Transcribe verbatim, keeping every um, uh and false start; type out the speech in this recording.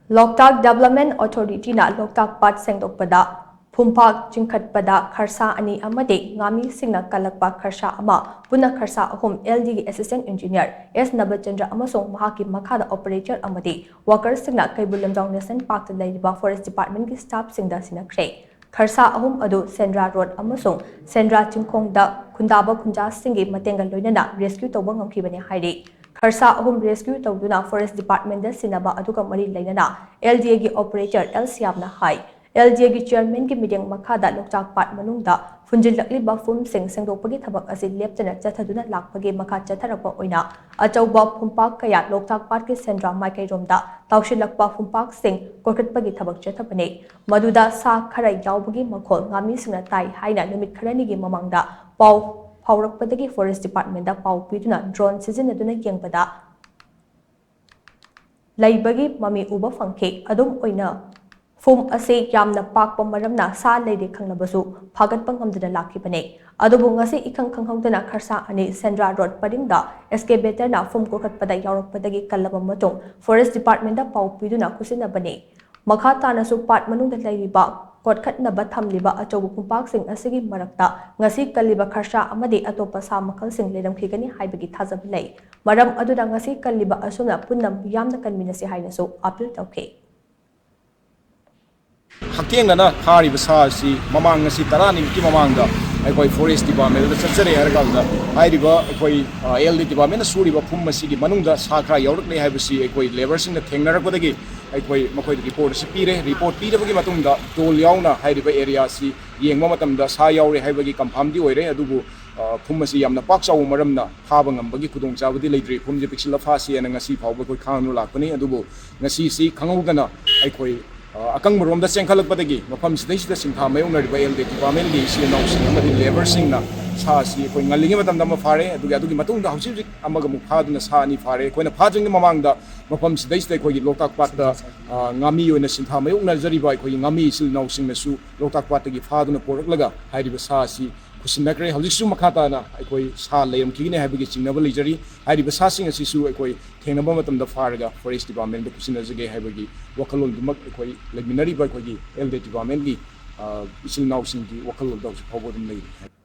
ꯂꯣꯛꯇꯥꯛ development ꯑꯣꯊꯣꯔꯤꯇꯤꯅ ꯂꯣꯛꯇꯥꯛ ꯄꯥꯠ ꯁꯦꯡꯗꯣꯛꯄꯗ ꯐꯨꯝꯄꯥꯛ ꯆꯤꯡꯈꯠꯄꯗ ꯈꯔꯁꯥ ꯑꯅꯤ ꯑꯃꯗꯤ ꯉꯥꯃꯤꯁꯤꯡꯅ ꯀꯜꯂꯛꯄ ꯈꯔꯁꯥ ꯑꯃ, ꯄꯨꯟꯅ ꯈꯔꯁꯥ ꯑꯍꯨꯝ, ꯑꯦꯜ ꯗꯤꯒꯤ ꯑꯦꯁꯤꯁꯇꯦꯟ ꯏꯟꯖꯤꯅꯤꯌꯔ ꯑꯦꯁ ꯅꯕꯆꯟꯗ꯭ꯔ ꯑꯃꯁꯨꯡ ꯃꯍꯥꯛꯀꯤ ꯃꯈꯥꯗ ꯑꯣꯄꯔꯦꯇꯔ ꯑꯃꯗꯤ ꯋꯥꯀꯔꯁꯤꯡꯅ ꯀꯩꯕꯨꯜ ꯂꯝꯖꯥꯎ ꯅꯦꯁꯅꯦꯜ ꯄꯥꯔꯛꯇ ꯂꯩꯔꯤꯕ ꯐꯣꯔꯦꯁ ꯗꯤꯄꯥꯔꯠꯃꯦꯟꯒꯤ ꯁ꯭ꯇꯥꯐꯁꯤꯡꯗ ꯁꯤꯟꯅꯈ꯭ꯔꯦ꯫ ꯈꯔꯁꯥ ꯑꯍꯨꯝ ꯑꯗꯨ ꯁꯦꯟꯗ꯭ꯔꯥ ꯔꯣꯗ ꯑꯃꯁꯨꯡ ꯁꯦꯟꯗ꯭ꯔꯥ ꯆꯤꯡꯈꯣꯡꯗ ꯈꯨꯟꯗꯥꯕ ꯈꯨꯟꯖꯥꯁꯤꯡꯒꯤ ꯃꯇꯦꯡꯒ ꯂꯣꯏꯅꯅ ꯔꯦꯁꯀ꯭ꯌꯨ ꯇꯧꯕ ꯉꯝꯈꯤꯕꯅꯤ ꯍꯥꯏꯔꯤ꯫ ꯈꯔꯁꯥ ꯑꯍꯨꯝ ꯔꯦꯁꯀ꯭ꯌꯨ ꯇꯧꯗꯨꯅ ꯐꯣꯔꯦꯁ ꯗꯤꯄꯥꯔꯠꯃꯦꯟꯗ ꯁꯤꯟꯅꯕ ꯑꯗꯨꯒ ꯃꯔꯤ ꯂꯩꯅꯅ ꯑꯦꯜ ꯗꯤ ꯑꯦꯒꯤ ꯑꯣꯄꯔꯦꯇꯔ ꯑꯦꯜ ꯁꯤꯌꯥꯝꯅ ꯍꯥꯏ꯫ ꯑꯦꯜ ꯗꯤ ꯑꯦꯒꯤ ꯆꯤꯌꯔꯃꯦꯟꯒꯤ ꯃꯤꯠꯌꯦꯡ ꯃꯈꯥꯗ ꯂꯣꯛꯇꯥꯛ ꯄꯥꯠ ꯃꯅꯨꯡꯗ ꯐꯨꯝꯖꯤꯜꯂꯛꯂꯤꯕ ꯐꯨꯝꯁꯤꯡ ꯁꯦꯡꯗꯣꯛꯄꯒꯤ ꯊꯕꯛ ꯑꯁꯤ ꯂꯦꯞꯇꯅ ꯆꯠꯊꯗꯨꯅ ꯂꯥꯛꯄꯒꯤ ꯃꯈꯥ ꯆꯠꯊꯔꯛꯄ ꯑꯣꯏꯅ ꯑꯆꯧꯕ ꯐꯨꯝꯄꯥꯛ ꯀꯌꯥ ꯂꯣꯛꯇꯥꯛ ꯄꯥꯠꯀꯤ ꯁꯦꯟꯗ꯭ꯔꯥ ꯃꯥꯏꯀꯩꯔꯣꯝꯗ ꯇꯥꯎꯁꯤꯜꯂꯛꯄ ꯐꯨꯝꯄꯥꯛꯁꯤꯡ ꯀꯣꯛꯈꯠꯄꯒꯤ ꯊꯕꯛ ꯆꯠꯊꯕꯅꯤ꯫ ꯃꯗꯨꯗ ꯁꯥ ꯈꯔ ꯌꯥꯎꯕꯒꯤ ꯃꯈꯣꯜ ꯉꯥꯃꯤꯁꯤꯡꯅ ꯇꯥꯏ ꯍꯥꯏꯅ ꯅꯨꯃꯤꯠ ꯈꯔꯅꯤꯒꯤ ꯃꯃꯥꯡꯗ ꯄꯥꯎ ꯐꯥꯎꯔꯛꯄꯗꯒꯤ ꯐꯣꯔꯦꯁ ꯗꯤꯄꯥꯔꯠꯃꯦꯟꯗ ꯄꯥꯎ ꯄꯤꯗꯨꯅ ꯗ꯭ꯔꯣꯟ ꯁꯤꯖꯤꯟꯅꯗꯨꯅ ꯌꯦꯡꯕꯗ ꯂꯩꯕꯒꯤ ꯃꯃꯤ ꯎꯕ ꯐꯪꯈꯤ꯫ ꯑꯗꯨꯝ ꯑꯣꯏꯅ ꯐꯨꯝ ꯑꯁꯤ ꯌꯥꯝꯅ ꯄꯥꯛꯄ ꯃꯔꯝꯅ ꯁꯥ ꯂꯩꯔꯦ ꯈꯪꯂꯕꯁꯨ ꯐꯥꯒꯠꯄ ꯉꯝꯗꯅ ꯂꯥꯛꯈꯤꯕꯅꯤ꯫ ꯑꯗꯨꯕꯨ ꯉꯁꯤ ꯏꯈꯪ ꯈꯪꯍꯧꯗꯅ ꯈꯔꯁꯥ ꯑꯅꯤ ꯁꯦꯟꯗ꯭ꯔꯥ ꯔꯣꯗ ꯄꯔꯤꯡꯗ ꯑꯦꯛꯁꯀꯦꯚꯦꯇꯔꯅ ꯐꯨꯝ ꯀꯣꯛꯈꯠꯄꯗ ꯌꯥꯎꯔꯛꯄꯗꯒꯤ ꯀꯜꯂꯕ ꯃꯇꯨꯡ ꯐꯣꯔꯦꯁ ꯗꯤꯄꯥꯔꯠꯃꯦꯟꯗ ꯄꯥꯎ ꯄꯤꯗꯨꯅ ꯈꯨꯠꯁꯤꯟꯅꯕꯅꯤ꯫ ꯃꯈꯥ ꯇꯥꯅꯁꯨ ꯄꯥꯠ ꯃꯅꯨꯡꯗ ꯂꯩꯔꯤꯕ ꯀꯣꯠꯈꯠꯅꯕ ꯊꯝꯂꯤꯕ ꯑꯆꯧꯕ ꯐꯨꯝꯄꯥꯛꯁꯤꯡ ꯑꯁꯤꯒꯤ ꯃꯔꯛꯇ ꯉꯁꯤ ꯀꯜꯂꯤꯕ ꯈꯔꯁꯥ ꯑꯃꯗꯤ ꯑꯇꯣꯞꯄ ꯁꯥ ꯃꯈꯜꯁꯤꯡ ꯂꯩꯔꯝꯈꯤꯒꯅꯤ ꯍꯥꯏꯕꯒꯤ ꯊꯥꯖꯕ ꯂꯩ꯫ ꯃꯔꯝ ꯑꯗꯨꯅ ꯉꯁꯤ ꯀꯜꯂꯤꯕ ꯑꯁꯨꯝꯅ ꯄꯨꯟꯅ ꯌꯥꯝꯅ ꯀꯟꯃꯤꯟꯅꯁꯤ ꯍꯥꯏꯅꯁꯨ ꯑꯄꯤꯜ ꯇꯧꯈꯤ꯫ ꯍꯛꯊꯦꯡꯅꯅ ꯐꯥꯔꯤꯕ ꯁꯥ ꯑꯁꯤ ꯃꯃꯥꯡ ꯉꯁꯤ ꯇꯔꯥꯅꯤꯃꯨꯛꯀꯤ ꯃꯃꯥꯡꯗ ꯑꯩꯈꯣꯏ ꯐꯣꯔꯦꯁ ꯗꯤꯄꯥꯔꯠꯃꯦꯟꯗ ꯆꯠꯆꯔꯦ ꯍꯥꯏꯔꯀꯥꯟꯗ ꯍꯥꯏꯔꯤꯕ ꯑꯩꯈꯣꯏ ꯑꯦꯜ ꯗꯤ ꯗꯤꯄꯥꯔꯠꯃꯦꯟꯅ ꯁꯨꯔꯤꯕ ꯐꯨꯝ ꯑꯁꯤꯒꯤ ꯃꯅꯨꯡꯗ ꯁꯥ ꯈꯔ ꯌꯥꯎꯔꯛꯂꯦ ꯍꯥꯏꯕꯁꯤ ꯑꯩꯈꯣꯏ ꯂꯦꯕꯔꯁꯤꯡꯅ ꯊꯦꯡꯅꯔꯛꯄꯗꯒꯤ ꯑꯩꯈꯣꯏ ꯃꯈꯣꯏꯗ ꯔꯤꯄꯣꯔꯠ ꯑꯁꯤ ꯄꯤꯔꯦ꯫ ꯔꯤꯄꯣꯔꯠ ꯄꯤꯔꯕꯒꯤ ꯃꯇꯨꯡꯗ ꯗ꯭ꯔꯣꯟ ꯌꯥꯎꯅ ꯍꯥꯏꯔꯤꯕ ꯑꯦꯔꯤꯌꯥ ꯑꯁꯤ ꯌꯦꯡꯕ ꯃꯇꯝꯗ ꯁꯥ ꯌꯥꯎꯔꯦ ꯍꯥꯏꯕꯒꯤ ꯀꯟꯐꯥꯝꯗꯤ ꯑꯣꯏꯔꯦ꯫ ꯑꯗꯨꯕꯨ ꯐꯨꯝ ꯑꯁꯤ ꯌꯥꯝꯅ ꯄꯥꯛ ꯆꯥꯎꯕ ꯃꯔꯝꯅ ꯐꯥꯕ ꯉꯝꯕꯒꯤ ꯈꯨꯗꯣꯡꯆꯥꯕꯗꯤ ꯂꯩꯇ꯭ꯔꯤ꯫ ꯐꯨꯝꯁꯦ ꯄꯤꯛꯁꯤꯜꯂ ꯐꯥꯁꯤ ꯍꯥꯏꯅ ꯉꯁꯤ ꯐꯥꯎꯕ ꯑꯩꯈꯣꯏ ꯈꯥꯡꯗꯨꯅ ꯂꯥꯛꯄꯅꯤ꯫ ꯑꯗꯨꯕꯨ ꯉꯁꯤꯁꯤ ꯈꯪꯍꯧꯗꯅ ꯑꯩꯈꯣꯏ ꯑꯀꯪꯕꯔꯣꯝꯗ ꯆꯦꯟꯈꯠꯂꯛꯄꯗꯒꯤ ꯃꯐꯝꯁꯤꯗꯩꯁꯤꯗ ꯁꯤꯟꯊꯥ ꯃꯥꯌꯣꯛꯅꯔꯤꯕ ꯑꯦꯜ ꯗꯤ ꯗꯤꯄꯥꯔꯠꯃꯦꯟꯒꯤ ꯏꯆꯤꯜ ꯏꯅꯥꯎꯁꯤꯡ ꯑꯃꯗꯤ ꯂꯦꯕꯔꯁꯤꯡꯅ ꯁꯥ ꯑꯁꯤ ꯑꯩꯈꯣꯏ ꯉꯜꯂꯤꯉꯩ ꯃꯇꯝꯗ ꯑꯃ ꯐꯥꯔꯦ꯫ ꯑꯗꯨꯒ ꯑꯗꯨꯒꯤ ꯃꯇꯨꯡꯗ ꯍꯧꯖꯤꯛ ꯍꯧꯖꯤꯛ ꯑꯃꯒ ꯑꯃꯨꯛ ꯐꯥꯗꯨꯅ ꯁꯥ ꯑꯅꯤ ꯐꯥꯔꯦ꯫ ꯑꯩꯈꯣꯏꯅ ꯐꯥꯗ꯭ꯔꯤꯉꯩ ꯃꯃꯥꯡꯗ ꯃꯐꯝꯁꯤꯗꯩꯁꯤꯗ ꯑꯩꯈꯣꯏꯒꯤ ꯂꯣꯛꯇꯥꯛ ꯄꯥꯠꯇ ꯉꯥꯃꯤ ꯑꯣꯏꯅ ꯁꯤꯟꯊꯥ ꯃꯥꯌꯣꯛꯅꯖꯔꯤꯕ ꯑꯩꯈꯣꯏꯒꯤ ꯉꯥꯃꯤ ꯏꯆꯤꯜ ꯏꯅꯥꯎꯁꯤꯡꯅꯁꯨ ꯂꯣꯛꯇꯥꯛ ꯄꯥꯠꯇꯒꯤ ꯐꯥꯗꯨꯅ ꯄꯣꯔꯛꯂꯒ ꯍꯥꯏꯔꯤꯕ ꯁꯥ ꯑꯁꯤ ꯈꯨꯠꯁꯤꯟꯅꯈ꯭ꯔꯦ꯫ ꯍꯧꯖꯤꯛꯁꯨ ꯃꯈꯥ ꯇꯥꯅ ꯑꯩꯈꯣꯏ ꯁꯥ ꯂꯩꯔꯝꯈꯤꯒꯅꯤ ꯍꯥꯏꯕꯒꯤ ꯆꯤꯡꯅꯕ ꯂꯩꯖꯔꯤ꯫ ꯍꯥꯏꯔꯤꯕ ꯁꯥꯁꯤꯡ ꯑꯁꯤꯁꯨ ꯑꯩꯈꯣꯏ ꯊꯦꯡꯅꯕ ꯃꯇꯝꯗ ꯐꯥꯔꯒ ꯐꯣꯔꯦꯁ ꯗꯤꯄꯥꯔꯠꯃꯦꯟꯗ ꯈꯨꯠꯁꯤꯟꯅꯖꯒꯦ ꯍꯥꯏꯕꯒꯤ ꯋꯥꯈꯜꯂꯣꯟꯗꯨꯃꯛ ꯑꯩꯈꯣꯏ ꯂꯩꯃꯤꯟꯅꯔꯤꯕ ꯑꯩꯈꯣꯏꯒꯤ ꯑꯦꯜ ꯗꯤ ꯗꯤꯄꯥꯔꯠꯃꯦꯟꯒꯤ, ꯑ, ꯏꯆꯤꯜ ꯏꯅꯥꯎꯁꯤꯡꯒꯤ ꯋꯥꯈꯜꯂꯣꯟꯗ ꯍꯧꯖꯤꯛ ꯐꯥꯎꯕ ꯑꯗꯨꯝ ꯂꯩꯔꯤ ꯍꯥꯏꯕ꯫